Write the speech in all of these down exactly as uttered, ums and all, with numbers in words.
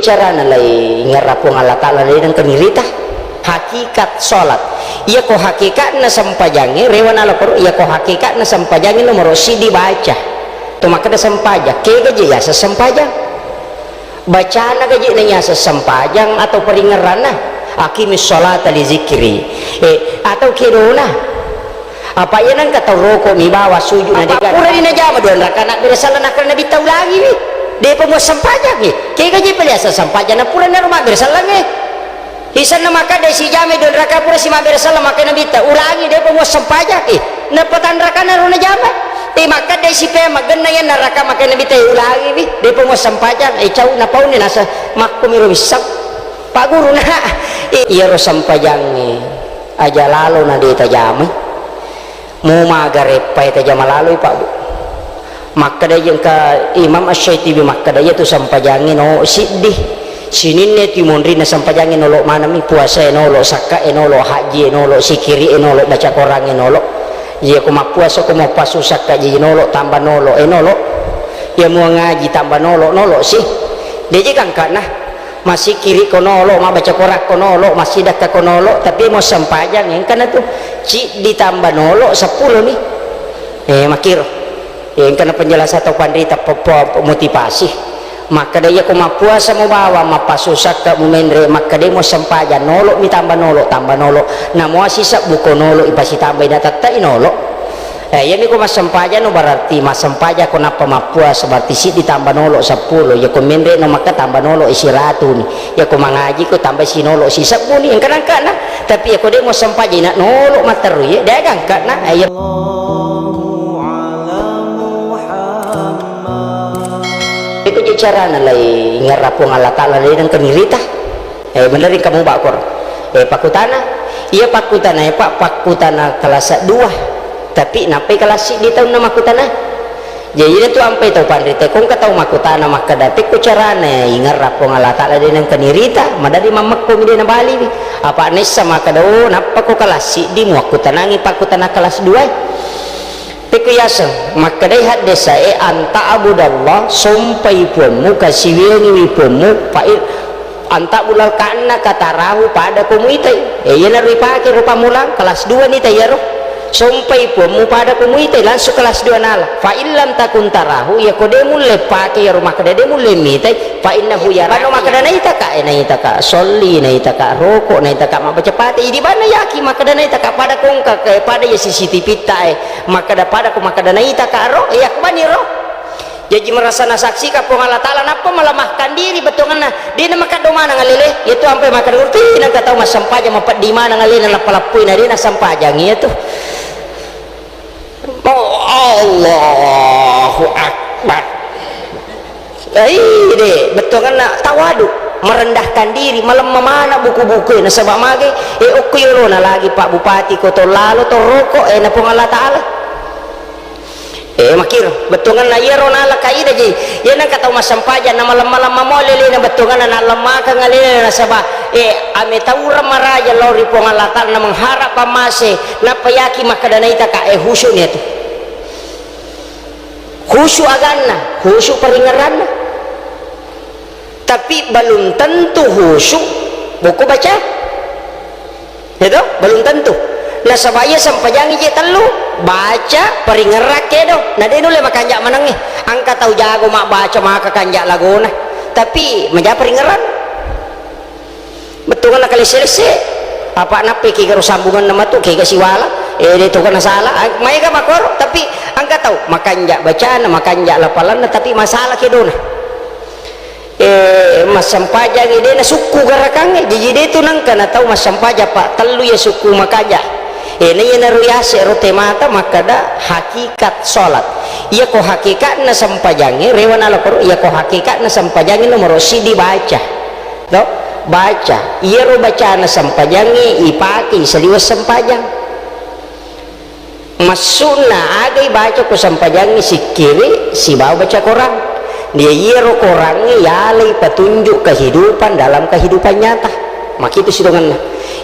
Carana lai ngerra Puang Allah Ta'ala lai nengka nirita. Hakikat salat. Iya ko hakikatna sempajangnge, rewa nala koro, iya ko hakikatna sempajangnge nomoro siddi baca. To makkeda sempajang, kega je yaseng sempajang? Bacana gaji na yaseng sempajang atau paringerranna? Aqimis sholata li zikri. Eh, atau kedona? Apa iya nengka tau roko mi bawa sujud na dega. Pura ni najama dua rakaat nabbere sallang nakkeda Nabitta ulangiwi. Depa muassempajang, eh. Kega je pale yaseng sempajang na pura naro mabbere sallang, eh. Isenna makkeda sijama dua rakaat pura si mabbere sallang makkeda Nabitta ulangi depa muassempajang, eh. Nappa tanrakana ro najama. Eh, makkeda sipe maggenna yanna rakaat makkeda Nabitta, eh, ulangiwi depa muassempajang, eh, cau napauni nasa makkumiro wisseng. Pak Guru, nah, i-, iyaro sempajangnge aja lalo na de tajamai. Mu maga reppai tajama laloi, Pak, Bu. Makkeda je engka Imam Asy-Syaitibi makkeda, iyatu sempajangnge no siddi. Sininna tu monrinna sempajangnge nolo manami, puasae nolo, sakkae nolo, hajjie nolo, sikiri'e nolo, baca Korangnge nolo. Iya ko mappuasa ko mappasu sakka ji nolo, tamba nolo, e nolo. Iya mua ngaji tamba nolo, nolo si. Deje gangkana. Massikkiri ko nolo, mabbaca Korang ko nolo, massidakka ko nolo, tapi mo sempajang engkana tu ciddi tamba nolo seppulo ni. Eh, makkiro. Eh, engkana penjelasan tau panrita po-, po-, motivasi. Makkeda iya ko mappuasa mo bawang, mappasusakka mu menre, makkeda mo sempajang nolo mi tamba nolo, tamba nolo. Namo sisebbu ko nolo ipasitambai na tettai nolo. Eh, iyami ko massempajang no berarti massempajang ko nappa mappuasa, berarti siddi tamba nolo seppulo. Iya ko menre no makka tamba nolo siratu ni. Iya ko mangaji ko tamba sinolo sisebbu ni. Engka nangkana. Tapi iya ko de mo sempajang ina nolo matteru ye. De gangkana. Ayo. Iko je carana lai ngerra Puang Allah Ta'ala lai nengka nirita. Eh, meneri kamu bakor. Eh, pakkutana. Iya pakkutana, eh, Pak, pakkutana kelas dua. Tapi nappai kelas siddi taunna makkutana. Jadi, iyatu ampai tau panrita, ko engka tau makkutana makkeda, "Pekko carana ingerra Puang Allah Ta'ala de nengka nirita?" Madari mammekko mi de nabaliwi. Apa nessa makkeda, "Oh, nappa ko kelas siddi muakkutanangi pakkutana kelas dua." Pekko yaseng, makkedai haddesae, "Anta abudallah, sompai puammu, kasiwiangiwi puammu, fa in-, anta bulal kanna katarahu pada ko muitai." Eh, iyanaro ipake ro pammulang, kelas dua ni taiyaro. "Sompai puammu pada ko muitai," langsung kelas dua nala. "Fa illam takun tarahu," iya ko de mulle pake iyaro makkeda de mulle mitai, "fa innahu yara." Bano makkeda naitaka, eh, naitaka solli, naitaka roko, naitaka mabbaca pate. Idi bana yaki makkeda naitaka pada kongka, eh, pada iya C C T V ta, eh. Makkeda pada ko makkeda naitaka ro, eh, iya ko bani ro. Jaji merasa nasaksikan Puang Allah Ta'ala, nappa melemahkan diri bettuanganna. Dena makaddo maneng alele, iyatu ampai makaddo, "Ti, nengka tau massempajang mapeddi maneng alena, nappa lappui na dena sempajang iyatu." Oh, Allahu Akbar. Eh, de, bettuanganna tawadu, merendahkan diri, malemma mana buku-buku, nasaba mage, eh, okko yolona lagi Pak Bupati ko to lalo to roko, eh, na Puang Allah Ta'ala. Eh, makkiro, bettuanganna iyaro nala kaida ji. Iya nengka tau massempajang, na malemma-lemma mo lelena bettuanganna, na lemmakeng lelena nasaba, eh, ame taureng maraja lao ri Puang Allah Ta'ala, na mengharap pammase, nappa yaki makkeda naitaka, eh, khusyuk ni atu. Khusyuk aganna, khusyuk paringerranna. Tapi belum tentu khusyuk buku baca. Itu belum tentu. Nasaba iya sempajangi je tellu, baca, paringerrang, kedo. Na de nulle makanja manengngi. Engka tau jago mabbaca maka kanja lagona. Tapi maja paringerrang. Bettuanna kalesse-lesse. Apa nappai kega ro sambunganna matu, kega siwala. Eh, de to kana sala. Ah, maega makoro, tapi engka tau makanja bacana, makanja lapalanna, tapi masala kedona. Eh, massempajang de nasukku garakangnge. Jaji de tu nengka na tau massempajang, Pak, tellu iya sukku makanja. Eh, na iyanaro yase ro temata makkeda hakikat salat. Iya ko hakikatna sempajangnge, rewa nala koro, iya ko hakikatna sempajangnge nomoro siddi baca. To? Baca. Iyaro bacana sempajangnge ipake saliweng sempajang. Massuna aga ibaca ko sempajangnge sikkiri sibawa baca Korang. Dia iyaro Korangnge yalai petunjuk kehidupan dalam kehidupan nyata. Makitu sitongenna.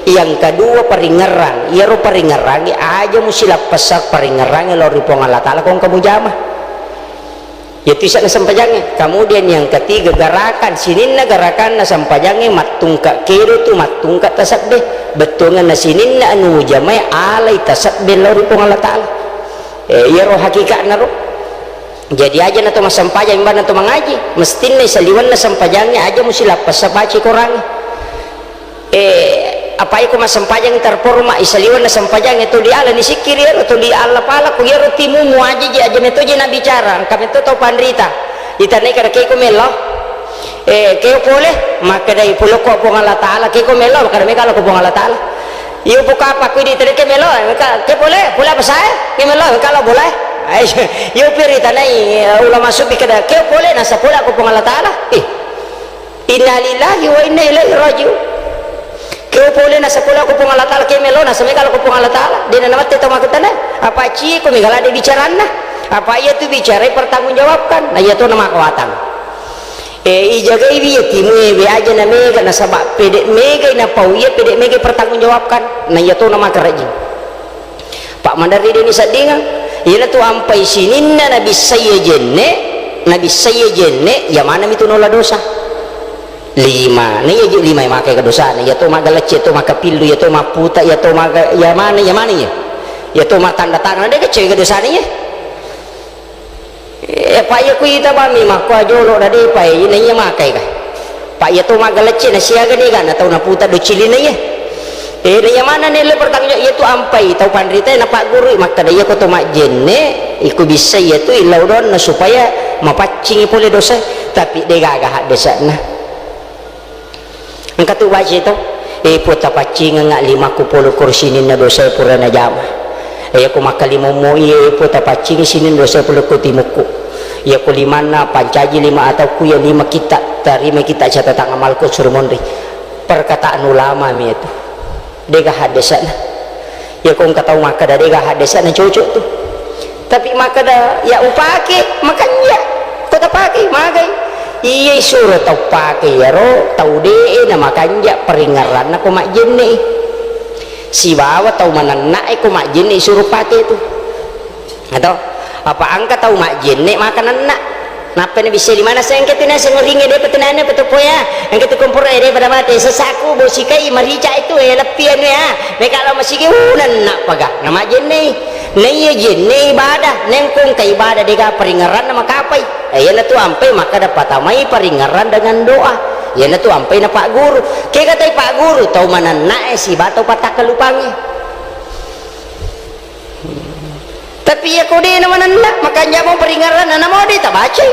Yang kedua paringerrang, iyaro paringerrangnge aja musilappessa paringerrangnge lao ri Puang Allah Ta'ala ko engka mujama. Iyatu ise'na sempajangnge. Kemudian yang ketiga, gerakan, sininna gerakanna sempajangnge mattungka kedo tu, mattungka tasebbe. Bettuangenna sininna anu jamae alai tasebbe lao ri Puang Allah Ta'ala. Eh, iyaro hakika'na ro. Jadi aja na to massempajang, imba na to mangaji, mestinna saliwenna sempajangnge aja musilappa sabaci korangnge. Eh, apa iko massempajang terporma, isaliwenna sempajangnge tuli ala ni sikkiri ero, tuli ala pala ko iyaro timumu aja je, aja meto je nabicara, engka meto tau panrita. Itanai kada keko melo. Eh, keo pole, makkedai pole ko Puang Allah Ta'ala, keko melo, makkeda mega lo ko Puang Allah Ta'ala. Iyo pukapa ku di tadi ke melo, engka ke pole, pole apa sae? Ke melo, engka lo boleh. Ai, iyo piri tanai, eh, ulama sufi kada, keo pole, nasa pole ko Puang Allah Ta'ala. Ih. Innalillahi wa inna ilaihi raji'un. Keo pole nasa pole ko Puang Allah Ta'ala, ke melo nasa mega lo ko Puang Allah Ta'ala. Dena namatte tau makkutana. Apa ci ko mega la de bicaranna? Apa iya tu bicara pertanggungjawabkan? Na iya to na makawatang. Eh, ijagai wi yatimu e, we aja na mega, nasaba pede mega ina pau iya, pede mega pertanggungjawabkan. Na iya to na makarajing. Pak Mandari deni seddingang, iyanatu ampai sininna nabissai jenne, nabissai jenne, iya manami tu nola dosa. Lima, na iya je lima makai ke dosana, iya to magalecce, iya to makapillu, iya to maputa, iya to maga, iya mana, iya mana iya. Iya to matanda tangan, de kecce ke dosana iya. Eh, Pak, iya ku ita bami makko ajolo na depa, eh, na iya makai ka. Pak, iya to magalecce na siaga ni ga na tau naputa do cilina iya. Eh, na iya mana ni le pertanggung jawab, iya tu ampai tau panrita na Pak Guru makkeda iya ko to majjenne, iku bisa iya tu illau donna supaya mapaccingi pole dosa, tapi de gaga haddesana. Engka tu baca to, e, Puang, tapaccingengnga limakku pole ko sininna dosae pura najama. E, iyako makkalimommo iya, e, Puang, tapaccingi sininna dosae pole ko timukku. Iyako limanna pancaji lima ataukku, iya lima kitta, tarima kitta catatan amalku, suro monri. Perkataan ulama mi itu. Dega haddesana. Iya ko engka tau makkeda dega haddesana cocok tu. Tapi makkeda, ya upake, makanja. Ko tapake, magai. Iya isuro tau pake iyaro, tau de'e na makanja paringngeranna ko majjenne. Sibawa tau manenna e ko majjenne isuro pake tu. Atau apa engka tau majjenne maka nenna. Nappa nabissai limanna, sengke tu naseng oringnge, depa tu nanna patopoya, engka tu komporo e, depa namate, sesakku, bosikai, marica itu, e, leppi anu ya, meka lao masigi, uh, nenna paga, na majjennei, na iya jenne ibadah, nengko engka ibadah, dega paringngeranna makapai, e, iyana tu ampai makkada patamai paringngerang dengan doa, iyana tu ampai na Pak Guru, kega tai Pak Guru, tau manenna e, siba tau pattakkalupangnge. Tapi iya ko de na manenna, makanja mo paringngeranna, namo de tabacai.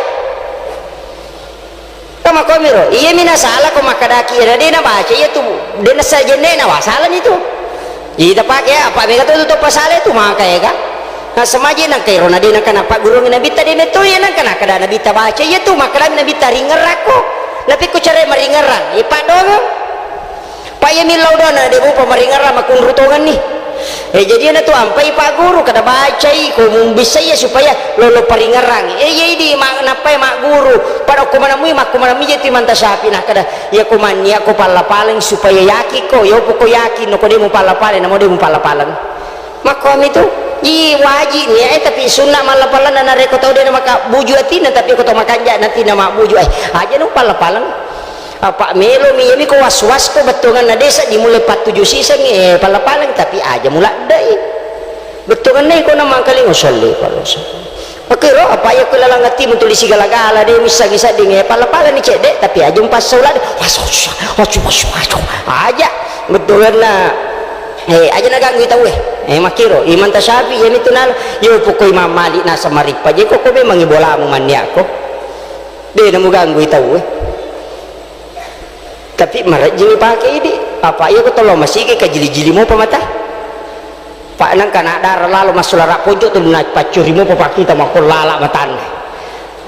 Kamakomiro, iya mi nasala ko makkadaki iya de nabaca, iya tu de nasa jenne na wasalani tu. Jadi tapake apa mega tu tu pasala tu maka ega. Nasemaji nangka iro na de nangka napaggurungi nabitta de metto iya nangka nakkada nabitta baca iya tu makkadami nabitta ringngerakko. Napikku cara maringngerang, iya paddongeng. Pa iya millau dona, de mupa maringerang makunru tongenni. Eh, jadi iyana tu ampai Pak Guru, kada bacai ko mumbissai iya supaya lolo paringerang. Eh, iya idi ma-, nappai magguru. Pada ko manamui, makko manamui jati manta sapi, nah, kada, iya ko mannia ko palla-paleng supaya yakin ko, yopo ko yakin, no ko de mupalla-paleng, namo de mupalla-paleng. Makkuami tu, i waji nia, eh, tapi sunna mallapaleng, na narekko tau de na maka buju atinna, tapi ko tau makanja nanti na mabbuju, eh, aja nu palla-paleng. Apa melomi, iyami ko was-was ko bettuanganna desa di mulai pattuju siseng, eh, palla-paleng, tapi aja muladdai. Bettuanganna iko na mangkalingo sholli, palla sholli. Oke, ro, apa iya ko lalang atimu tuli sigala-gala, de missang isa ding, eh, palla-paleng ni cedde, tapi aja mupassau ladde. Was-, was-, was-, was-, was-, aja. Bettuanganna, eh, aja naganggui tau, eh. Eh, makkiro, Imam Tasyafi, iyami tu nala, yo pokok Imam Malik nasa marippa, je ko, ko memang ibolamu manniakko. De namuganggui tau, eh. Tapi marejjimi pake idi. Apa iya ko tollo masigi kajili-jili mopa mata. Pak nangka na dara lalo massulara pojok tu na paccuri mopa pakita makko lala matanna.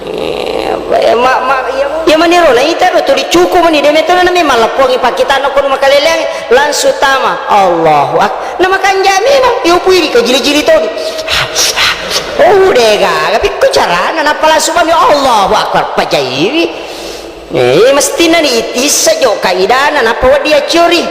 Eh, ma, ma, iya, iya maniro na ita do tuli cuku mani de metona na memang lappongi pakitana kono makaleleang langsung tama. Allahu ak-, na makanja memang iyo pui di kajili-jili toni. Oh, dega, tapi ko carana nappa langsung mani Allahu Akbar pajaiwi. Eh, mestinna ni itissa jo kaidana, nappa wedding accuri.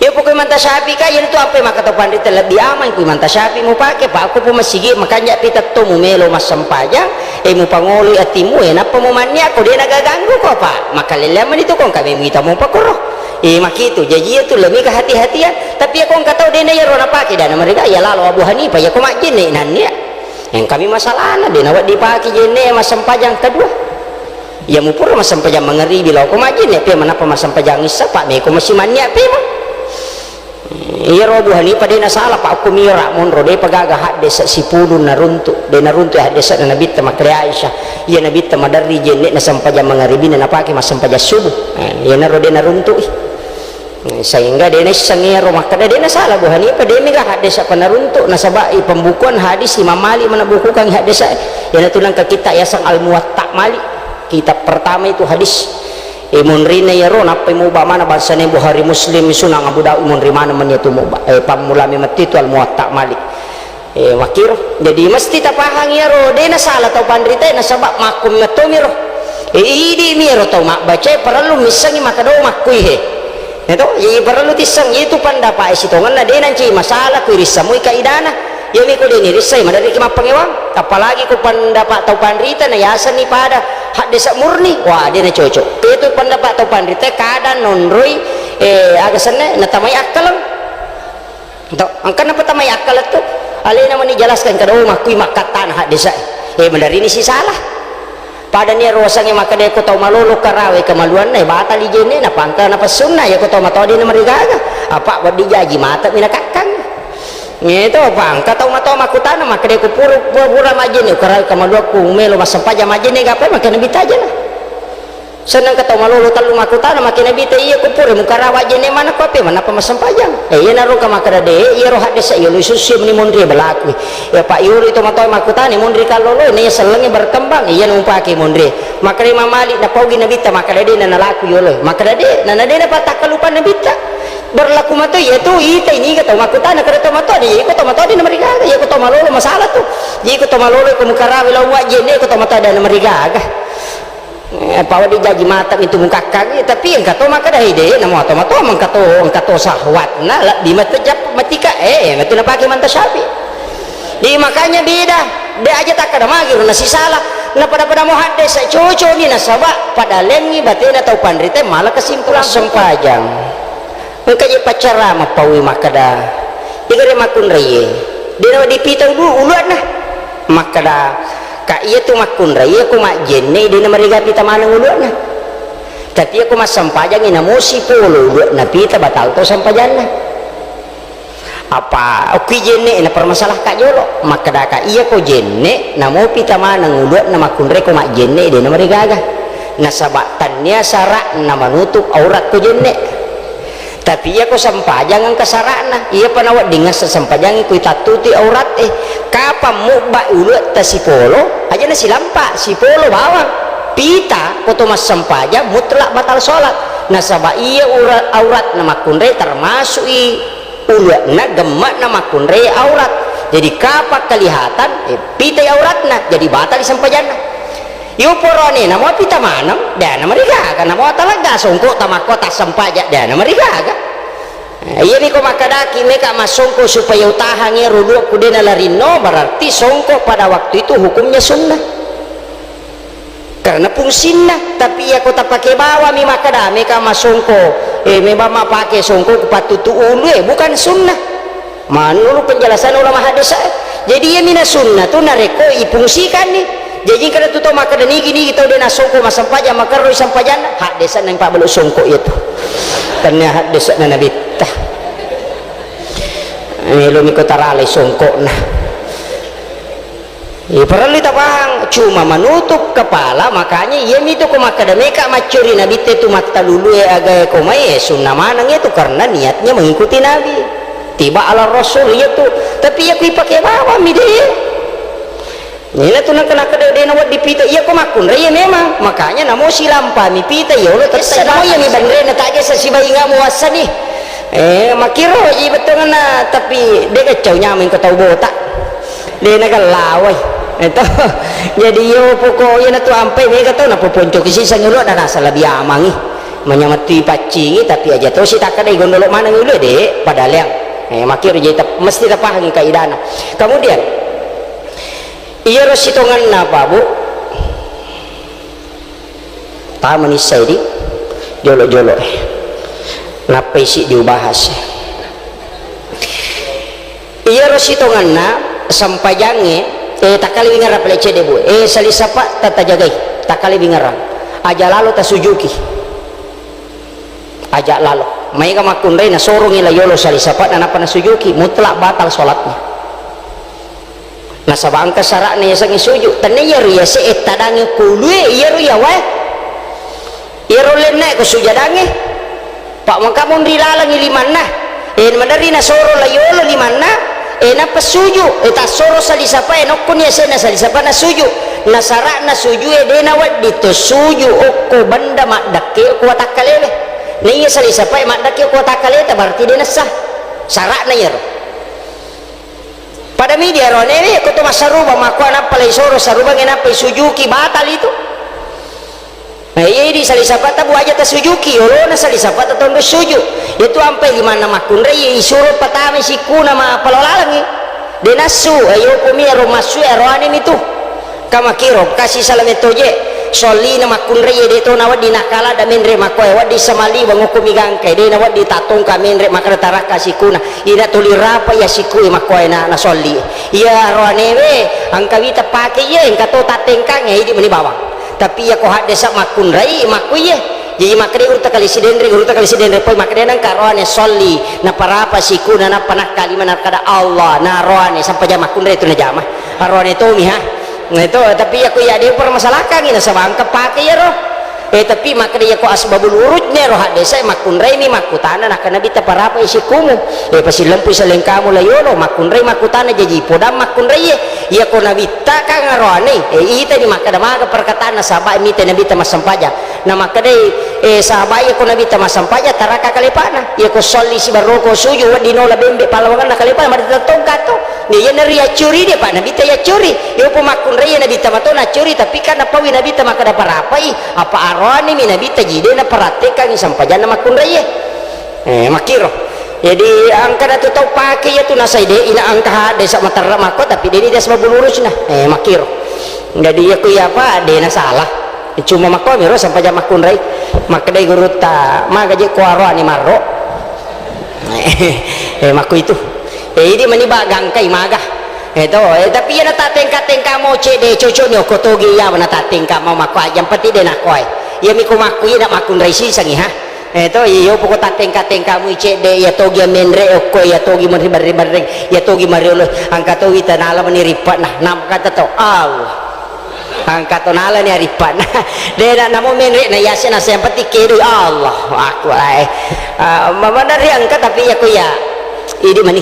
Pokoknya manta syafi ka, iyanatu ampe maka tau panrita lebbi amang kui manta syafi mupake, pa ko pu masigi makanja pitatto mu melo massempajang, e mupangoloi atimu, e nappa mu mannia ko de nagaganggu ko apa, makalelleang mani tu ko engka memita mu pakoro. E makitu, jaji iya tu lemi kehati-hatian, tapi iya ko engka tau de na iyaro napake, de na mereka iya lalo Abu Hanifah, iya ko majjenne nannia. Engkami masalahna, de na wedding pake jenne massempajang kedua. Iya mupura massempajang mangaribi lao ko majjenne pe, manappa massempajang issa, pa meko masimannia pe mo. Iyaro Abu Hanifah de nasala, pa okko mira monro, de pagaga haddesa sipulung naruntu, de naruntu haddesa na Nabitta makkeda Aisyah, iya Nabitta maderri jenne na sempajang mangaribina napake massempajang subuh. Eh, iyanaro de naruntui. Sehingga de naisseng iyaro makkeda, de nasala Abu Hanifah, de mega haddesa pa naruntu, nasaba i pembukuan hadis Imam Malik mana bukukan haddesa, iyanatu nangka kitta yaseng Al Muwatta Malik, kitab pertama itu hadis. E, munrina iyaro, nappai muba mana bangsana Bukhari, Muslim, Sunan Abu Daud, munri maneng mani tu muba. E, pammula memang itu Al Muwatta Malik. E, makkiro. Jadi mesti tapahang iyaro, de nasala tau panrita, nasaba makku mettomiro. E, idi miro tau mabbaca, parellu missengi makkeda makkui he. Eto, jadi parellu tisseng, itu pendapat sitongenna, de nanci masalah kui rissamui kaidana. Iyami ko de nirissai, maderriki mappangewang. Apalagi ko pendapat tau panrita na yasenni pada haddesa murni, wah, de na cocok. Itu pendapat tau panrita kada nonroi, eh, aga senne, natamai akkaleng. To, engka napatamai akkaleng tu. Alena mani jelaskan kada, oh, makkui makkattana haddesa. Eh, maderrini sisala. Padani ero wasengnge makkeda ko tau malolo karawe kemaluanna, eh, batali jenne, napangka napessunna, ya ko tau matoa de na marigaga. Apa wedding jaji mate mi nakakkang. Ngeto, pangka tau matoa makkutana, makkeda ko pura, pura, pura majjenne, karawe kemaluakku, melo massempajang majjenne, gapai makkeda Nabitta ajana. Seneng ka tau malolo tellu makkutana, makkeda Nabitta, iya ko pura mukarawa jenne mana ko ape, manappa massempajang. Eh, iya naro ka makkeda de, iya ro haddesa, iya lo isussu meni monri belaku. Ya, Pak, yolo to matoa makkutana, monri kallolo, ne sellengnge berkembang, iya nupake monri. Makkeda Imam Malik, napaugi Nabitta, makkeda de, nana laku yolo. Makkeda de, nana de, napatakkalupa Nabitta. Berlaku mato, iya tu, ita ini ga tau makkutana, kada tau matoa, iya ko tau matoa de na marigaga, iya ko tau malolo masalah tu. Iya ko tau malolo, ko mukarawi lau wajjenne, ko tau matoa de na marigaga. Eh, apa wedding jaji mate mi tu mukakkangi, tapi engka to makkeda, "Hei, de, namo to mato, engka to, engka to sahwatna, lebbi mate jap-, matika." Eh, eh, matu napake manta syafi. Di makanya beda, de aja takkeda magi ro nasisala, napada-pada mo haddesa cocok ni nasaba pada lengi batena tau panrita mala kesimpulan sempajang. Engka je paccarama paui makkeda, "Igare makkunraie, de na dipita ulu-, uluanna." Makkeda, "Ka iya tu makkunrai, iya ko majjenne, de na mariga pita maneng uluanna. Tapi iya ko massempajangi, namo sipolo uluanna pita, batal to sempajanna." Apa okki jenne, na permasalah ka jolo. Makkeda ka, "Iya ko jenne, namo pita maneng uluanna makkunrai ko majjenne, de na marigaga. Nasaba tannia sara'na manutup aurat ko jenne." Tapi iya ko sempajang engka sara'na, iyapa nawedding ngassa sempajangi kui tattuti aurat e. Kapang mubba uluatta sipolo, aja na silampa, sipolo bawang. Pita ko to massempajang mutlak batal sholat. Nasaba iya ura-, auratna makkunrai termasuk i uluanna, gemme'na makkunrai aurat. Jadi kapang kelihatan, eh, pitai auratna, jadi batal sempajanna. Yo porone, namo pita maneng, de na marigaga, namo talegga songko tamakko tassempajang, de na marigaga. Eh, iyami ko makkedaki meka massongko supaya utahangi ro dua kudena larinno, berarti songko pada waktu itu hukumnya sunnah. Karena fungsinna, tapi iya ko tapake bawami makkeda meka massongko, eh, memang mapake songko ku pattutu ulu, eh, bukan sunnah. Menurut penjelasan ulama hadis, eh. Jadi iya mina sunnah tu narekko ifungsikanni. Jadi kada tu tau makkeda nigi-nigi tau de nasongko massempajang, makerroi sempajanna, haddesa na pabbalu songko iya tu. Tannia haddesa na Nabitta. Melo mi ko taralai songkokna. Iya, parellu tapahang, cuma menutup kepala, makanya iya mitu ko makkeda meka maccuri Nabitta tu mattalulue agae ko mai, eh, sunnah maneng itu karena niatnya mengikuti Nabi. Tiba ala Rasul iya tu. Tapi iya kui pake bawang mi de. Nina tu nangka nakkeda de na wedding pita, iya ko makkunrai iya memang. Makanya namo silampa mi pita, iya olo tessa namo iya mi benrena tak gesa sibainga muassani. Eh, makkiro ji bettuanna, tapi de gaccau nyameng ko tau botak. De nagellawai. Eto. Jadi yo poko iya natu ampai mega to napoponcoki siseng ulu na nasa lebih amangi. Manyameng tu ipaccingi, tapi aja tosi takkadai gondolo maneng ulue, de, pada leang. Eh, makkiro jadi tap-, mesti tapahangi kaidana. Kemudian, iyaro sitongenna, Pak, Bu, tamani issai di jolo-jolo. Nappa isi diubahas. Iyaro sitongenna sempajangnge, eh, takkalewi ngerang pale cedde, Bu. Eh, salisapa tatajagai, takkalewi ngerang. Aja lalo tasujuki. Aja lalo. Maega makkunrai nasorongi la yolo salisapa, nanappa nasujuki, mutlak batal salatnya. Nasaba engka sara'na yasengnge suju. Tennia iyaro yase e tadangnge ko ulue, iyaro yawae. Iyaro lenna ko sujadangnge. Pak, maka munri lalengngi limanna. Eh, maderri nasoro la yolo limanna. Eh, nappa suju. Eh, tassoro salisapa, eh, nokkoni yasenna salisapa nasuju. Nasara'na suju e de nawedding to suju okko benda maddekke ko watakkalewe. Naiya salisapa e maddekke ko watakkaleta, berarti de nassa. Sara'na iyaro. Pada midi aroane we, ko to massarubang, makko nappa lai soro sarubangnge nappa isujuki, batal itu. Nah, iya idi salisapata bu aja tasujuki, yolona salisapata tonro suju. Itu ampai limanna makkunrai, isuro patama sikuna ma palo lalengngi. De nassu, ayo kumi aro massu, aroane mi tu. Kamakiro, kasi salame toje, sollina makkunrai, de to nawedding nakala da menre makkoe, wedding samali bangokko mi gangkai, de nawedding tattongka menre makkeda tarakka sikuna. Ina tuli rapa iya sikue makkoe na, nasolli. Iya aroanewe, engka wita pake iye, engka to tattengkangnge, idi meni bawang. Tapi iya ko haddesa makkunrai, makkuiye. Jadi makkeda urutta kali sidenre, urutta kali sidenre, poi makkeda nengka aroane solli, naparapa sikuna, nappa nakkalima, nakkeda Allah, na aroane, sampajang makkunrai tu najama. Aroane tomi, ha. Nah, itu, tapi iya ko iya de permasalakangi, nasaba engka pake iyaro. Eh, tapi makkeda iya ko asbabul wurudnya ro haddesa, eh, makkunrai mi makkutana, nakka Nabitta parapa isikkumu. Eh, pasilempui salengkamu la yolo, makkunrai makkutana, jaji podang makkunrai, eh. Iya ko Nabitta kan aroane, eh, ita ni makkeda maga perkataanna sahabat mita Nabitta massempajang. Na makkedai, eh, sahabat iya ko Nabitta massempajang, taraka kalepana. Iya ko solli sibaroko suju, wedding nola bembe palawanganna kalepana, mada tattongka to. Iya, iya nari accuri de, Pak, Nabitta yaccuri. Iya, upo makkunrai iya Nabitta mato naccuri, tapi kan napaui Nabitta makkeda parapai, apa aroani mi Nabitta jide naparattekangi sampajanna makkunrai. Eh, makkiro. Jadi, engka na tu tau pake iya tu nasai de, ina engka hadde sa materra makko, tapi de ni dia sebab lurusna. Eh, makkiro. Jadi, iya ku iya apa, de na salah. Cuma makko miro sampajang makkunrai. Makkedai gurutta, maga je ko aroani marro. Eh, makku itu. Eh, idi mani ba gangkai maga. Eh, to, eh, tapi iya na tattengka-tengka mo cedde cocok ni okko togi iya na tattengka mo makko aja, yang penting de nakkoe. Iya mi ko makku iya na makkunrai sisangi, ha. Eh, to, iyo poko tattengka-tengka mu cedde, iya togi menre okko, iya togi mari barre-barre, iya togi mariolo, angka togi tanala mani ripa, nah, nam kata to, Allah. Angka to nala ni aripanna. De na namo menre na yase na yang penting kedo. Allahu Akbar. Eh. Ah, mamanari angka tapi iya ko iya. Idi mani.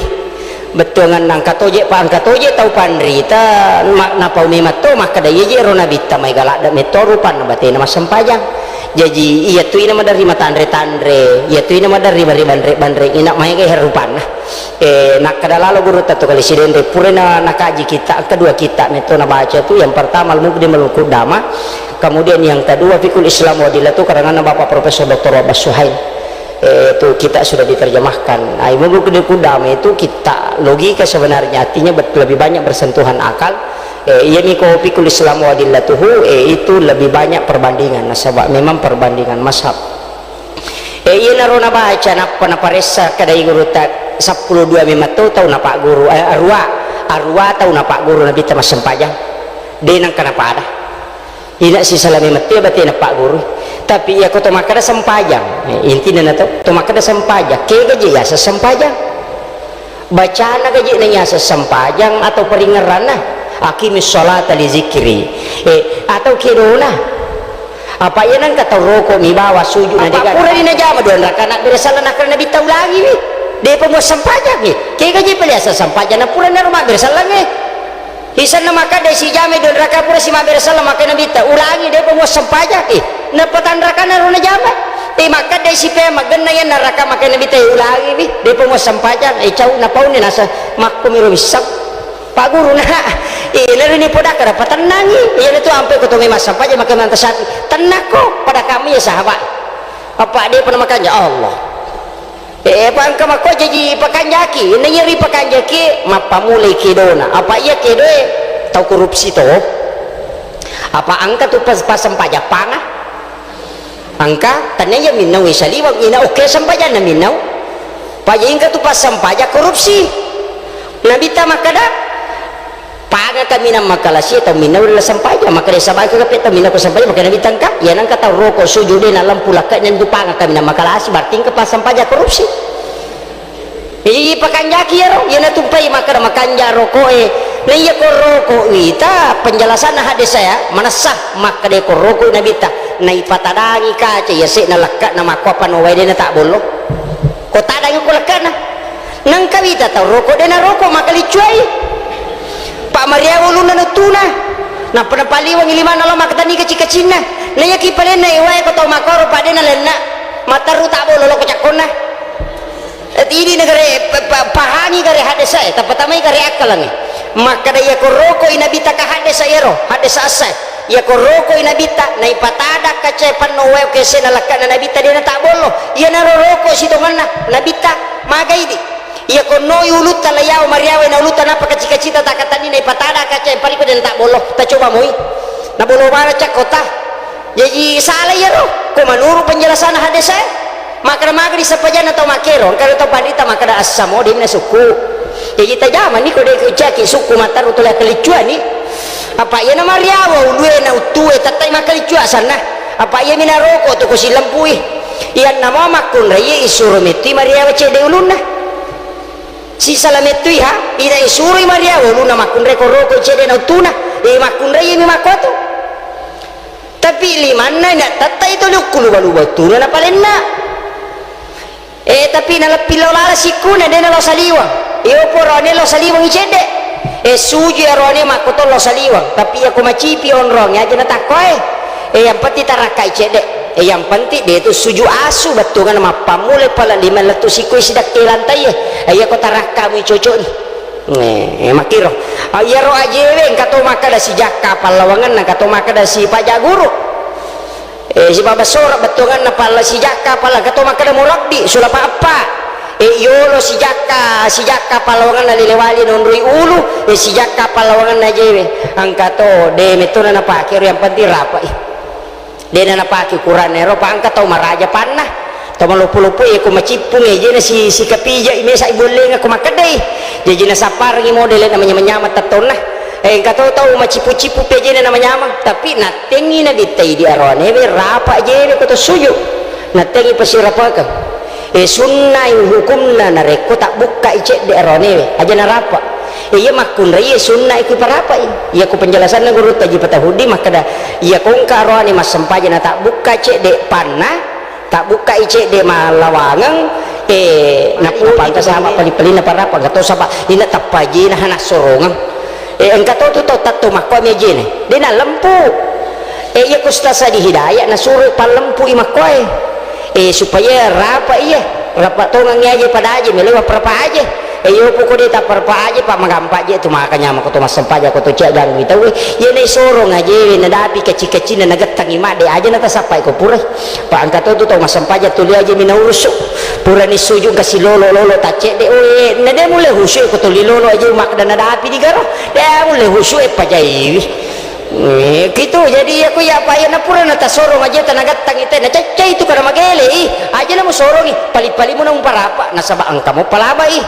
Bettuangan angka toje pa angka toje tau panrita ma-, napau mematto makkeda iya je ro Nabitta mai galak da metto rupanna batena massempajang. Jaji iya tu ina maderri matanre-tanre, iya tu ina maderri bari banre-banre, ina maega rupanna. Eh, nakkeda lalo gurutta tu kali sidenre, pura na, nakaji kitta, engka dua kitta metto nabaca tu, yang pertama Al-Muqdim Al-Qudama, kemudian yang kedua Fiqhul Islam wa Adillatuh, karanganna Bapak Profesor Doktor Wahbah Suhail. Eh, itu kitta sudah diterjemahkan. Nah, Al-Muqdim Al-Qudama itu kitta logika sebenarnya, artinya bet-, lebih banyak bersentuhan akal. Eh, iya miko Fiqhul Islam wa Adillatuhu, eh, itu lebih banyak perbandingan, nasaba memang perbandingan mazhab. Eh, iyanaro nabaca, nappa naparessa kedai gurutta, seppulo dua memang to tau napagguru, eh, arua, arua tau napagguru Nabitta massempajang. De nangka napada. Ina sisala memang te bate napagguru. Tapi iya ko to makkeda sempajang, eh, intinya na to, to makkeda sempajang, kega je yaseng sempajang? Bacana gaji na yaseng sempajang atau peringeranna? Aqimis sholata li zikri. Eh, atau kedona? Apa iya nengka tau roko mi bawa suju na apa dega? Pura ni najama dua raka na bere sallang nakkeda Nabitta ulangi wi. Depa mua sempajang wi. Kega je pale asa sempajang na pura naro mabbere sallang e. Isanna makkeda sijama dua raka pura si mabbere sallang makkeda Nabitta ulangi depa mua sempajang e. Nappa tanrakana ro najama. E makkeda si pe maggenna iya naraka makkeda Nabitta ulangi wi. Depa mua sempajang e cau napauni nasa makko miro wisseng. Pak Guru, nah, eh, lero ni poda kada patennangi. Iya tu ampe ko to memang sampaja makai manta sapi. Tennakko pada kami ya sahabat. Apa depa na makanja Allah. Eh, apa engka makko jaji pakanjaki. Naiya ripakanjaki, mappamulai kedona. Apa iya kedoe tau korupsi to? Apa engka tu pas-, passempajang panga? Engka, tania iya minnau saliweng, ina oke sempajanna minnau. Paja engka tu passempajang korupsi. Nabitta makkada, panga kaminang makalasi tau minnau ri laleng sempajang, makkada sabaka kape tau minnau ko sempajang, makkada Nabitta engka, iya nengka tau roko sujud de nalempu lakka nentu panga kaminang makalasi, berarti engka passempajang korupsi. Jadi pakanjaki iyaro, iyana tumpai makkada makanja rokoe. Na iya ko roko wita, penjelasanna hadis saya, manessa makkada ko roko Nabitta, naipatadangi kaca yase'na lekka'na makko apa no wae de natabbollo. Ko tadangi ko lekka'na. Nengka wita tau roko de naroko makaliccuai. Pa mariawa ulunna nuttuna. Nappa napaliwangi limanna lao makkatenni kaci-kacinna. Na iyaki palenna ewae ko tau makkoro pa de nalenna. Matteru tabbollo lo ko cakkonna. Tidi na gare, pa-, pa-, pahangi gare haddesae, tappatamai gare akkalangnge. Makkada iya ko rokoi Nabitta ka haddesa ero, haddesa assae. Iya ko rokoi Nabitta, naipatada kacae panno wae okese na lekkana Nabitta de natabbollo. Iyanaro roko sitongenna Nabitta, magai di. Iya ko noi ulutta layawa mariawa na ulutta nappa kaci-kacita takkatenni naipatada kacae paliko de natabbollo. Tacoba moi. Nabolo bala cakkota. Jaji sala iyaro, ko manuru penjelasanna haddesae. Makkada maga di sempajanna tau makkero, engka tau panrita makkada assamo de mina sukku. Jaji tajamani ko de kucaki sukku matteru tole akkaliccuani. Apa iyana mariawa ulue na uttue tettai makkaliccua sanna. Apa iya mina roko tu ko silempui. Iyanna mau makkunraie isuro mettui mariawa cedde ulunna. Sisala mettui ha, ina isuroi mariawa ulunna makkunrai ko roko cedde na uttuna. E makkunrai mi makkuatu. Tapi limanna na tettai toli ukkulu balu battuna na palenna. Eh, tapi naleppi lao lala sikkuna, de nalao saliweng. Iyo poroane lao saliweng i cedde. Eh, suju iyaro ane makkoto lao saliweng. Tapi iya ko macipi onrong, aja natakkoe. Eh, yang penting tarakkai cedde. Eh, yang penting de tu suju asu, bettuanna mappammula pala lima lettu sikkui sidakke lantai. Eh, iya ko tarakka mui cocok ni. Eh, eh, makkiro. Ah, iyaro ajewe engka to makkada sijakka pallawangenna, engka to makkada sipaja guru. Eh, sibawa sora bettuanganna palla sijakka palla, engka to makkada murabbi, sulapa eppa. Eh, yolo sijakka, sijakka pallawanganna lele wali nonroi ulu, eh, sijakka pallawanganna ajewe. Engka to, de mettona napake ro, yang penting rapai. Dena napake ukuranna ero, pa engka tau maraja panna, tau maloppo-loppo, iya ko macippung, ejena si, sikapija i mesa i bollenga ko makkeddai. Jaji nasapparengi model na manyamang-nyamang tettonna. Eh, engka to tau macippu-cippu pejena na manyamang, tapi nattengi Nabitta idi aroanewe rapa jewe ko to suju. Nattengi pasirapakeng. Eh, sunnai hukumna narekko tabbukkai cedde aroanewe, aja narapa. Eh, iya makkunrai, eh, sunnai ku parapai. Iya ku penjelasanna guru Taji Patahudi makkada, iya ko engka aroane massempajang na tabbukka cedde panna, tabbukkai cedde mallawangeng, eh, nappa engka sama pali-palinna parapa, engka to saba ina tappajena hana sorongeng. Eh, engka to tu tau tatto makkoe mejene, de nalempu. Eh, iya ku Ustaz Sadi Hidayat nasuro pallempui makkoe. Eh, supaya rapa iya, rapa tongang aje pada aje, melewa parapa aje. Eh, iyo poko de taparapa aje, pa magampa je tu maka nyama ko to massempajang ko to cia ganggu tau. Iya nai sorong aje, nadapi kecil-kecil na nagettangi madde aja natasappai ko purai. Pa engka to tu tau massempajang tuli aje mina urusu. Purani sujud kasi lolo-lolo taccedde, oe, na de mulle husu ko tuli lolo aje makda nadapi digaro. De mulle husu e pajaiwi. Eh, kitu, jadi iya ku iya apa iya napura natasorong aja tanagattangi te, nacaccai tu kada magele i, aja namusorongi, pali-palimu namuparapa, nasaba engka mo palabai.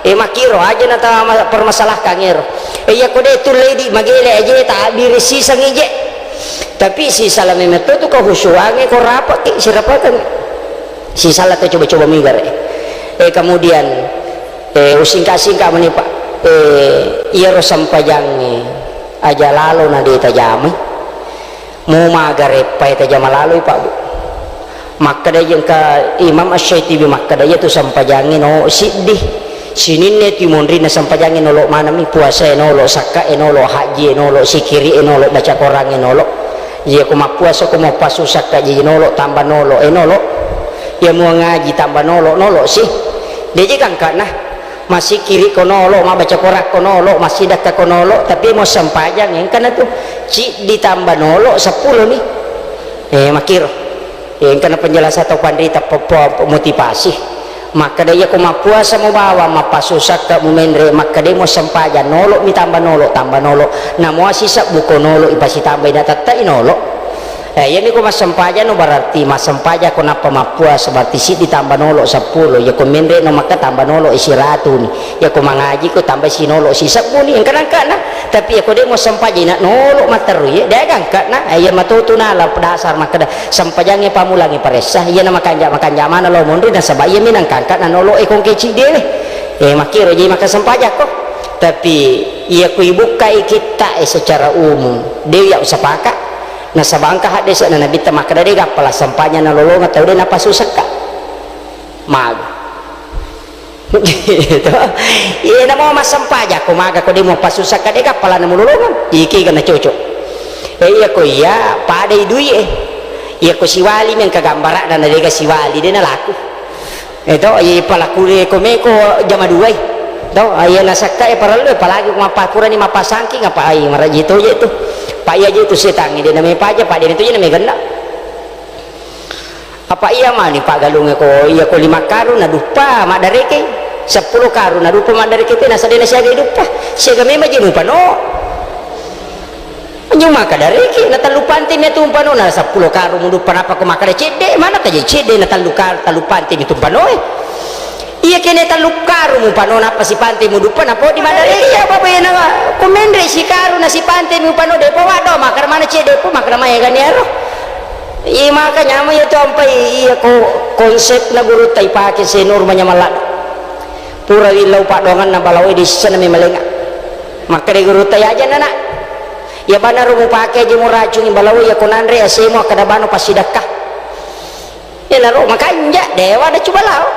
Eh, makiro aja nata ma-, permasalahkan ero. Eh, iya ko de tu ledi magele aja ta abiri sisang ije. Tapi sisala memetto tu kehusuange ko rapaki, sirapakan. Sisala tu coba-coba migare. Eh, kemudian, eh, usingka-singka mani, Pak. Eh, iyaro sempajange aja lalo na de tajamai. Mu maga reppae tajama laloi, Pak, Bu. Makkeda je engka Imam Asy-Syaitibi makkeda, iya tu sempajangnge no siddi. Sininna tu monrinna sempajangnge nolo manami, puasae nolo, sakkae nolo, hajjie nolo, sikiri'e nolo, baca korangnge nolo. Iya ko mappuasa ko mappasu sakka jaji nolo, tamba nolo, e nolo. Iya mua ngaji tamba nolo, nolo si. Deje kangkana. Massikkiri ko nolo, mabbaca korang ko nolo, massidakka ko nolo, tapi mo sempajang engkana tu ciddi tamba nolo seppulo ni. Eh, makkiro. Engkana penjelasan tau panrita, pe-, pe-, motivasi. Makkeda, iya ko mappuasa mu bawang, mappasusakka mu menre, makkeda mo sempajang, nolo mi tamba nolo, tamba nolo. Namo sisebbu ko nolo ipasitambai, na tette i nolo. Eh, iyami ko massempajang no, berarti massempajang ko nappa mappuasa, berarti siddi tamba nolo seppulo. Iya ko menre no, makka tamba nolo i siratuni. Iya ko mangaji ko tambai sinolo sisebbu ni, engka nangkana. Tapi iya ko de mo sempajang, ina nolo matteru, iya de gangka na. Eh, iya matotu nala dasar makkeda sempajangnge pammulangnge paressa, iyana makanja-makanja mana lo monri, nasaba iyami nangkangka na nolo e kongke ciddi we. Eh, makkiro je maka sempajakko. Tapi iya ko ibukkai kitta e secara umum, de iya usapaka. Nasaba engka haddese'na Nabitta makkeda, de gappala sempajang nalolongeng tau de napasusakka. Maga. Gitu. Iya, namo massempajang ko maga ko de mo pasusakka, de gappala namulolongeng. Iki ga na cocok. Eh, iya ko iya, padai dui e. Iya ko siwali mi engka gambara'na, na dega siwali, de nalaku. Eh, to, iya palaku de ko meko jama dua e. To, iya nasakka e parellu, apalagi ko mappakurani mappasangking, apa ai maraji to je tu. Pa iya je tu setangnge, de namepaja, pa de tu je namegenna. Apa iya mani paggalungnge ko, iya ko lima karung naduppa maddarekeng, seppulo karung naduppa maddarekeng, te nasa de nasiaga iduppa, siaga memang je mupano. Anjo maka dareke, na tellu pante mi tu mupano, na seppulo karung muduppa, napa ko makkeda cedde, mana ka je cedde na tellu kar-, tellu pante mi tu mupano e. Iya kene tellu karung mupano, napa sipante muduppa, na podi maddareke, iya apa bena, ko menre sikarung na sipante mi mupano, de po maddo, makkeda mana cedde po, makkeda maega ni ero. Iya, makanya mo iya tu ampai iya ko konsepna gurutta ipake Senur manyamalla. Pura illau paddoanganna balaoe, dissena memalenga. Makkeda gurutta, iya aja nana. Iya banaro mupake aja muracungi balao, iya ko nanre asemo akkeda bano passidekka. Iyanaro makanja dewa ada cu balao.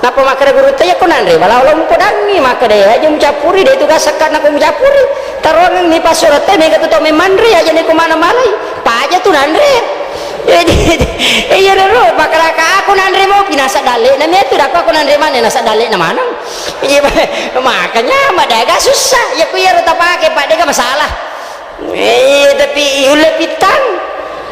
Napa makkeda gurutta, iya ko nanre balao lo mupodangi, makkeda iya aja mucappuri, de tu gassakka nako mucappuri. Taroangenni passurotta, mega tu tau memmanre, aja neko mana malai. Paja tu nanre. Jadi, eh, iya ro, makkeda ka aku nanre mopi, nasa dalle na metu, dako aku nanre mana, nasa dalle na maneng. Iya, makanya madaga susah. Ya ku iya ro tapake, Pak, dega masalah. Eh, tapi yulle pittang.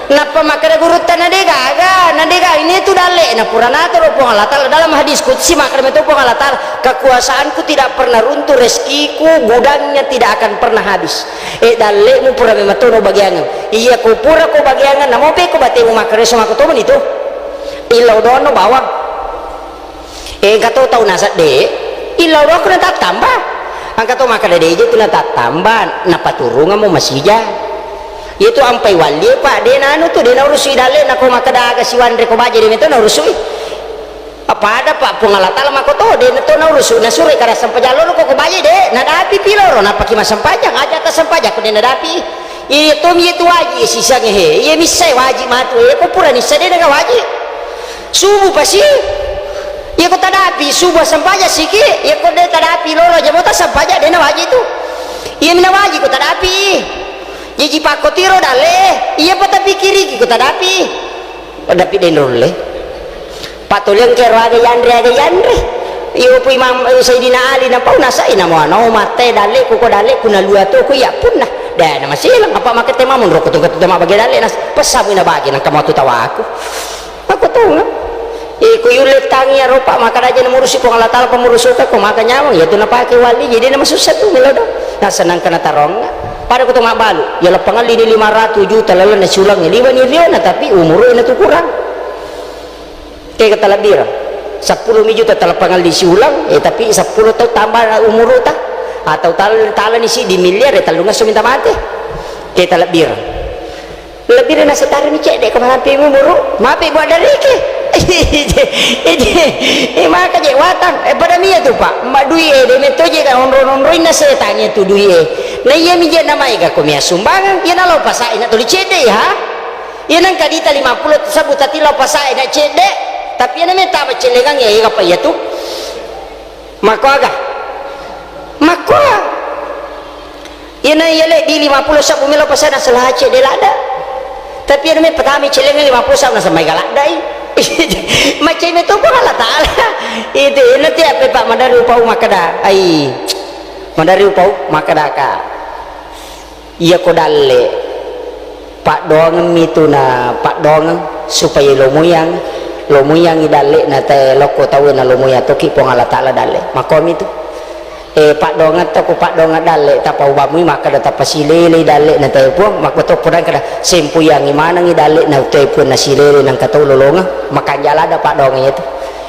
Nappa makkeda gurutta, na de gaga, na de gaga, ini tu dalle na pura natoro Puang Allah Taala dalam hadis qudsi, makkeda meto Puang Allah Taala, kekuasaanku tidak pernah runtuh, rezekiku gudangnya tidak akan pernah habis. Eh, dalle mu pura memang tono bagiangan. Iya ko pura ko bagiangan, namo pe ko batemu makkeda so mako to meni tu. Illa udono bawang. Eh, engka to tau nasedde, illa uroku natattamba. Engka to makkeda, de je tu natattamba, napaturungeng mo masija. Iya tu ampai wallie, Pak, de nanu tu, de naurusui dalle, nako makkeda aga siwanre ko baje, de meto naurusui. Pada, Pak, Puang Allah Taala mako to, de to naurusu, nasuro kara sempajang loro ko, ko baje, de nadapi pi loro, napaki massempajang, aja ta sempajang ko de nadapi. Iya tomi iya tu waji, iya sisangnge he. Iya missai waji matu. Iya ko pura nissai de naga waji. Subuh pasi. Iya ko tadapi subuh sempajang siki. Iya ko de tadapi lolo aja mota sempajang de nawaji tu. Iya mina waji ko tadapi. Jaji pakkotiro dalle. Iya pa tapikiriki ko tadapi. Dapi denrolle. Patoliang kero aga yanre, aga yanre. Iyo pu Imam, eh, Sayyidina Ali napau nasai namo ano matte dalle ku ko dalle ku nalua to ku iya punna. Da na masilang apa makette mamun roko tungka tu tama bage dalle nas pesamu ina bage nang kamu tu tawaku. Aku tahu na. Eh, ku yulle tangi ya ropa maka raja na murusi Puang Allah Taala pemurusuka ko maka nyawang ya tu napake wali jadi na masussa tu melo do. Na senang kena tarong. Pada ku to mabalu ya lepangalli ni lima ratus juta lalenna siulang liwa ni riona tapi umuru ina tu kurang. Ke talebbireng. Seppulo mi juta tala pangalli siulang, eh, tapi seppulo taung tambah umuruta. Atau tal-, talani siddi miliar, eh, tellungesso minta mate. Ke talebbireng. Lebbireng nasetarani cedde ko malampe umuru. Mape buat dareke. Eh, maka je watang. Eh, pada mia tu, Pak. Ma dui e, de metto je ka onro-onroinna setangnge tu dui e. Na iya mi je na maega ko mia sumbangan, iya na lao pasai na tuli cedde, ha? Iya nengka dita lima puluh sebbu tati lao pasae na cedde, tapi iya na metta macellengang iya, iya apa iya tu? Makkoaga? Makkoa. Iya na iya le di lima puluh sebbu melo pasae na selaha cedde ladda. Tapi iya na me pertama cellengang lima puluh sebbu na semai galaddai. Macai meto Puang Allah Taala. Itu iya na tiap Pak madari upau makkeda. Ai. Madari upau makkeda ka. Iya ko dalle. Paddoangeng mitu na paddoangeng supaya lomoyang, lomoyangi dalle'na tae lokko tauwe na lomoyang toki Puang Allah Ta'ala dalle. Makkomi tu. E, paddoangeng to ko paddoangeng dalle, tappa ubamui makkeda tappa silelei dalle'na tae Puang, makko to podang kada sempoyangi manengi dalle'na tae Puang na silele nangka tau lolongeng, makanja lada paddoangeng itu.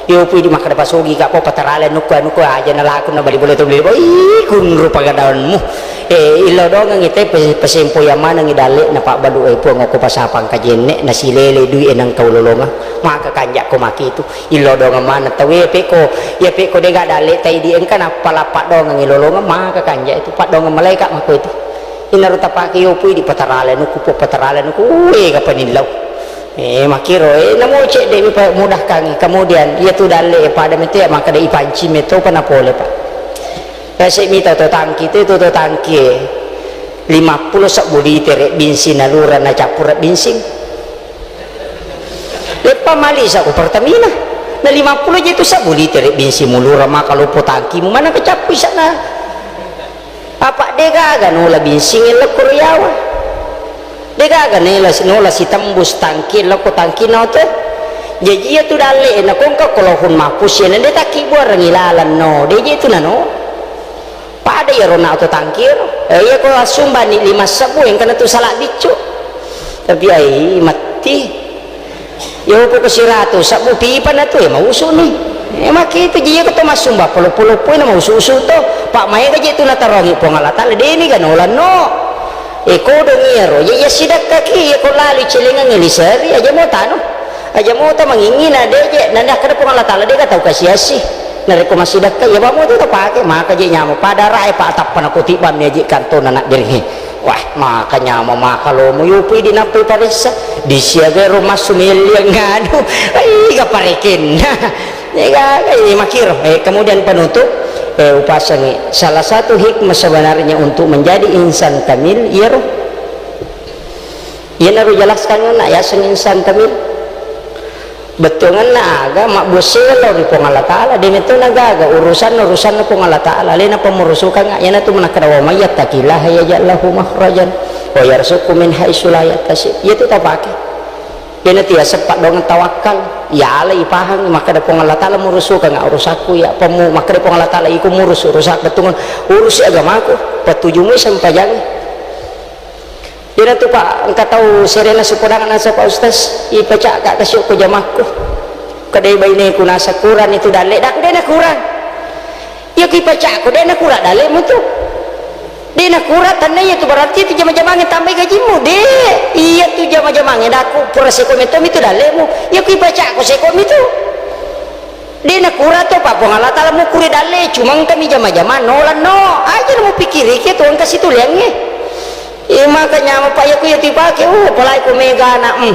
Iyo pui di makkeda pasogi ka po patarale nukku, nukku aja na laku na bali bole to beli. Ih, kunru pagadawanmu. Eh, illau doangengngi te pe-, pasempoyang manengngi dalle'na pabbalu e Puang okko pasapang kajenne na silele dui e nangka ulolongeng. Maka kanja ko maki itu. Illau doangeng maneng tau e pekko, iya pekko dega dalle taidi engka nappa lappa doangengngi lolongeng maka kanja itu. Paddoangeng malaeka mako itu. Inaro tapake iyo pui di patarale nukku po patarale nukku. Uwe ga panillau. Eh, makkiro, eh, namo cedde mi pa mudahkangi. Kemudian, iya tu dalle, eh, pada mete, maka de ipanci meto pa napole, Pak. Pese mita to tangki, tu, tu, to tangki, eh, lima puluh sebbu liter, eh, bensin nalura na cappura bensin. Leppa mali sa ko Pertamina. Na lima puluh je tu sebbu liter, eh, bensin mulura maka lopo tangki, mu mana kecappu sana. Apa degaga nola binsing lokko riawa. Degaga nela, nola sitembus tangki lokko tangki naoto. Jaji iya tu dalle na kongka ko lohun mapus ya na de takki buarengi lalan no. De je tu nano. Pada ya rona oto tangki ro. Eh, iya ko asumbani lima sebbu engka na tu sala biccu. Tapi ai matti. Iya, poko siratu sebbu pipa na tu, iya, mausu ni. Iya, maki itu ji, iya, ko to massumba, polo-polo pui na mausu-usu to. Pak, maega je tu natarongi Puang Allah Ta'ala, deni ga nolanno. Eh, kodong iya ro, iya, iya, sidakka ki, iya, ko lalu celengang liseri, aja mo tanu. Aja mo ta mangingi na de je, na de akkeda Puang Allah Ta'ala, de ga tau kasi-asi. Narekko massidakka, iya, ba mo tu tapake, maka je nyamo. Pada rae, Pak, tappa na kutibang mi aji kantona nak deringi. Wah, maka nyamo, maka lomo, yupui dinappai paressa, disiagai ro massu melli nganu, iga parekenna. Ega, eh, makiro. Eh, kemudian penutup, eh, upasangi. Salah satu hikmah sebenarnya untuk menjadi insan kamil, iyaro. Iyanaro jelaskan na yaseng insan kamil. Bettuangenna aga mabbuassai lao ri Puang Allah Ta'ala, de metto nagaga urusanna, urusanna Puang Allah Ta'ala, alena pammurusukangnga, iyanatu manakkeda, "Wa may yattaqillaha yaj'al lahu makhrajan wa yarzuqhu min haitsu la yahtasib." Iyatu tapake. Iyanatu yaseng paddoangeng tawakkal, yalai pahang makkeda Puang Allah Ta'ala murusukangnga urusakku, ya pammu-, makkeda Puang Allah Ta'ala iko murus urusak bettuangen, urusi agamaku, patujumui sempajangnge. Iyanatu, Pak, engka tau serena sipodang naseng, Pak Ustaz, ipacakka kasi okko jamakku. Kedai baineku naseng kurang itu dalle, daku de nakurang. Iya ku ipacakko de nakurang dallemu tu. De nakurang, tanna iya tu berarti itu jama-jamangnge tambai gajimmu. De, iya tu jama-jamangnge daku pura seko metto mi tu dallemu. Iya ku ipacakko seko mi tu. De nakurang to, Pak, Puang Allah Ta'ala mukuri dalle, cuma engkami jama-jama, no lanno. Aja na mupikiriki tu engka situliangnge. Eh, maka nyamo, Pak, iya ku iya tipake, uh, apalagi ku mega anak, hmm.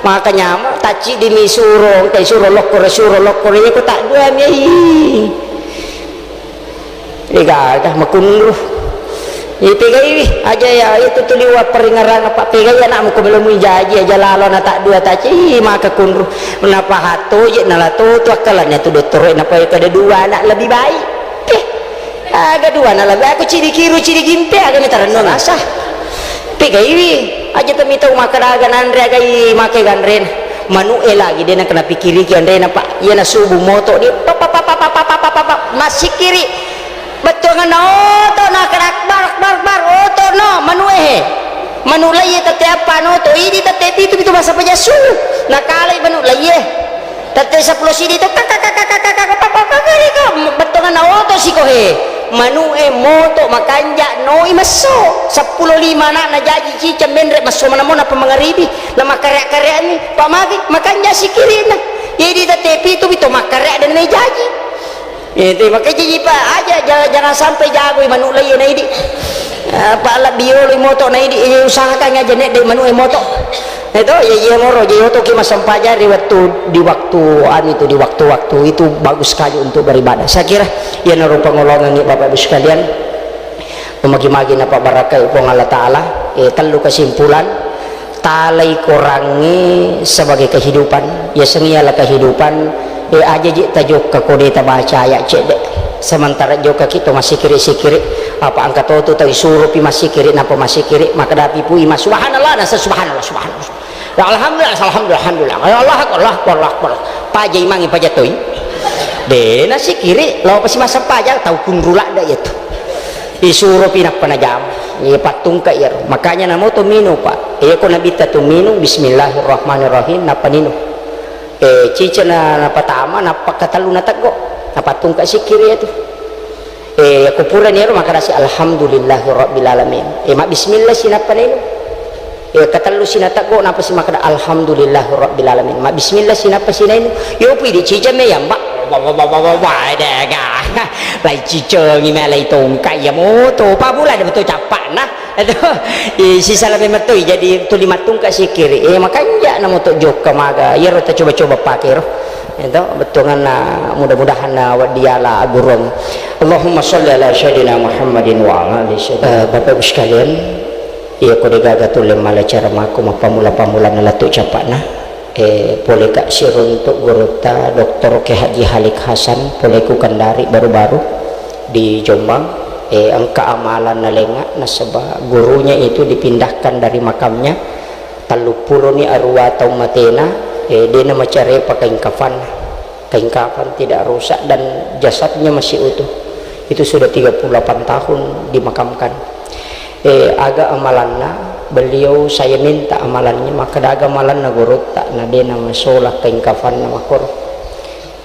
Maka nyamo, tacciddi mi suro, engka suro lokkoro, suro lokkoro, iya ku tak dua mi, ih. Degaga makunru. Ipegaiwi aja ya, itu tu liwa peringaran apa pegai anakmu ko belum jaji aja lalo na tak dua taci maka kunru. Napa hato je nala to tu akkalannya tu dottoro napa kada dua anak lebih baik. Eh, aga dua anak lebih aku ciri kiru ciri gimpe aga mita renno nasa. Pegaiwi aja temi tau maka daga nanre agai make ganren. Manu e lagi dena kena pikiriki anrena pak. Iya na subuh moto dia. Pap, pap, pap, pap, pap, pap, pap, pap. Masikiri. Bettuanganna oto na kena akbar, akbar, akbar, oto no, manu e he. Manu laiye tette appa no to, idi tette pitu, pitu masa pajassu. Nakalai manu laiye. Tette seppulo sidi to, kak, kak, kak, bettuanganna oto siko he. Manu e moto makanja noi messo. Seppulo lima anakna jaji ciceng menre messo manamo na pemangaribi. Na makkarek-karek ni, pamagi makanja sikirina. Idi tette pitu, pitu makkarek dan mai jaji. Itu, makanya ji, Pak, aja, ja-, jangan sampai jagoi manu laiye na idi. Eh, Pak, lebbi yolo moto na idi, eh, usahakan aja nek de manu e moto. Itu, ya, iya moro, jadi oto ki massempajang di waktu, di waktu, anu itu, di waktu-waktu itu bagus sekali untuk beribadah. Saya kira, iya narupa ngolongan ni Bapak Ibu sekalian. Magi-magi napabarakai Puang Allah Ta'ala. Eh, tellu kesimpulan. Talai Korangnge sebagai kehidupan, yasengnge yala kehidupan, eh, aja je tajokka ko de tabaca ayat cedde. Sementara jokaki to massikiri-sikiri, apa engka to tu tau isuropi massikiri, napa massikiri, makkadapi pu imang, "Subhanallah," nasa, "Subhanallah, subhanallah." Ya, "Alhamdulillah, alhamdulillah, alhamdulillah. Ya, Allahu Akbar, Allahu Akbar, Allahu Akbar." Paja imangnge, paja toi. De nasikiri, lao pasi massempajang, tau kunru ladde iyatu. Isuropi nappa najama. Iya pattungka iyaro. Makanya namo to minung, Pak. Iya ko nabitta tu minung, "Bismillahirrahmanirrahim," nappa ninung. Eh, cica na, napatama, nappa katellu nateggo. Napattungka sikiri iyatu. Eh, ko purani ero makkedasi, "Alhamdulillahi rabbil alamin." Eh, mabbismillah si nappa nainung. Eh, katellu si nateggo, nappa si makkeda, "Alhamdulillahi rabbil alamin." Mabbismillah si nappa si nainung. Yo pui di cica me yamba. Wah, wah, wah, wah, wah, wah, dega. Lai cicengi me lai tongka iya moto. Pabula de betul capakna. Aduh, eh, sisala memang toi jadi tuli mattungka sikiri. Eh, makanja namo to jokka maga. Iyaro ta coba-coba pake ro. Ento, bettuanganna, mudah-mudahan na weddiala agurung. Allahumma sholli ala sayyidina Muhammadin wa ala ali sayyidina. Eh, Bapak Ibu sekalian, iya ko degaga tulle mala cara mako mappamula-pamula na lettu capakna. Eh, pole ka siruntuk gurutta Doktor Kiai Haji Halik Hasan, pole ku Kendari baru-baru di Jombang. Eh, engka amalan nalenga nasaba gurunya itu dipindahkan dari makamnya. Telluppuloni aruwa taung matena, eh, de namacarepa kain kafanna. Kain kafan tidak rusak dan jasadnya masih utuh. Itu sudah tiga puluh delapan tahun dimakamkan. Eh, aga amalanna, beliau saya minta amalannya, makkeda aga amalanna gurutta, na de namasola kain kafanna makkoro.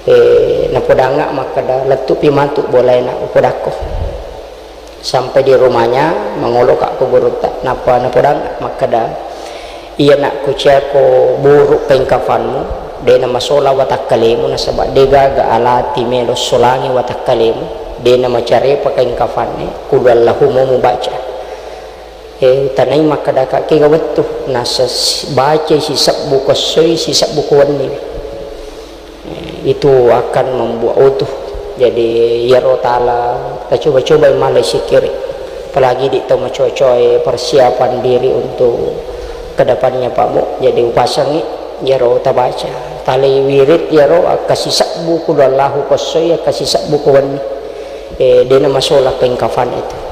Eh, napodangnga makkeda, "Lettupi matu bolaena," upodakko. Sampai di rumahnya, mangoloka ko gurutta, nappa napodang makkeda, "Iya nak, kuciako buruk kain kafanmu, de namasola watakkalemu, nasaba de gaga alati melo solangi watakkalemu, de namacarepa kain kafanne, kulu Allahu mo mubaca." Eh, tanai makkeda ka kega wettu, nasa bacai sisebbu ko essoi, sisebbu ko wenni. Itu akan membuat utuh. Jadi, iyaro tala tacoba-cobai malai sikiri. Apalagi di tau macocoe persiapan diri untuk kedepannya, Pak Bu. Jadi, upasangi iyaro tabaca. Tali wirid iyaro, akka sisebbu kulu Allahu ko essoi, akka sisebbu ko wenni. Eh, dena masola kain kafan itu.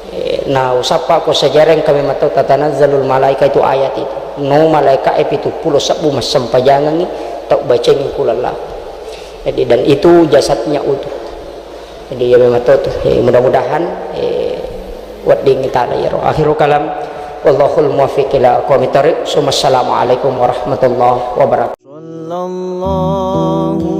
Eh, na usappa ko sejarah yang kami matau, "Tatanazzalul malaika," itu ayat itu. No malaika e pitu pulo sebbu massempajangangi tau bacengi kulu Allahu. Jadi, dan itu jasadnya utuh. Jadi, ya memang to tuh. Eh, mudah-mudahan, eh, wedding tala iyaro. Akhirul kalam. Wallahul muwaffiq ila aqwamit thariq. Summa assalamualaikum warahmatullahi wabarakatuh. Sallallahu